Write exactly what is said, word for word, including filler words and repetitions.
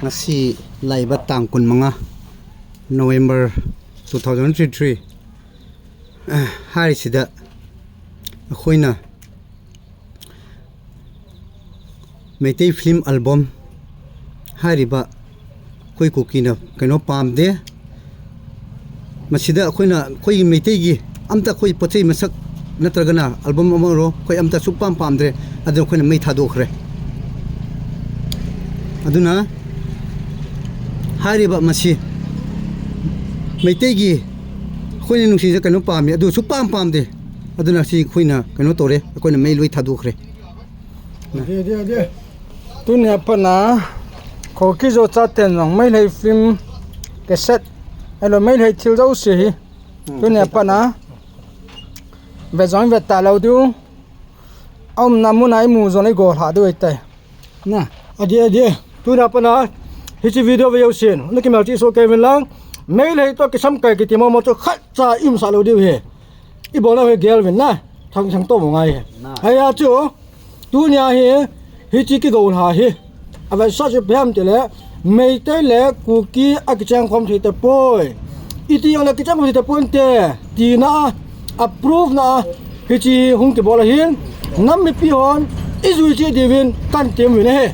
Ngasi laiba tang kun manga November two thousand twenty-three. Ah, hari sida akhoi na Meitei film album hari ba khoi Kuki na kaino pam de. Masida akhoi na khoi Meitei gi amta khoi pochei masak natragana album ama ro khoi amta su pam pam dre. Adun khoi na mei thadu khre. Aduna hari ba masi Meitei gi khoi na nungsi ja kaino pam mi adu su pam pam de. Aduna si khoi na kaino tore khoi na mei lui thadu khre. Tunia pana Kuki jo chaten jong Meitei film cassette elo Meitei thil jo si hi. Tunia pana ve jong ve ta lo diu. Aum na muna imu jong igol ha diu tai. Na, adi adi. Tunia pana hichi video ve yo sin. Naki mal chi so ke vin lang. Meitei to kisam kai kiti mo mo to khat cha im sa lo diu he. Ibola he gel vin na. Thang thang to mo ngai he. Haya chu. Tunia hi, hichi kigol ha hi. Ave sa chu phem te le, Meitei le Kuki akicheng khom thei te poi. Iti ang le kicheng khom thei te pon te. Tina a, approve na a, hichi hung kibol a hin. Nam mipi hon, ijui chi divin kan tim vin he.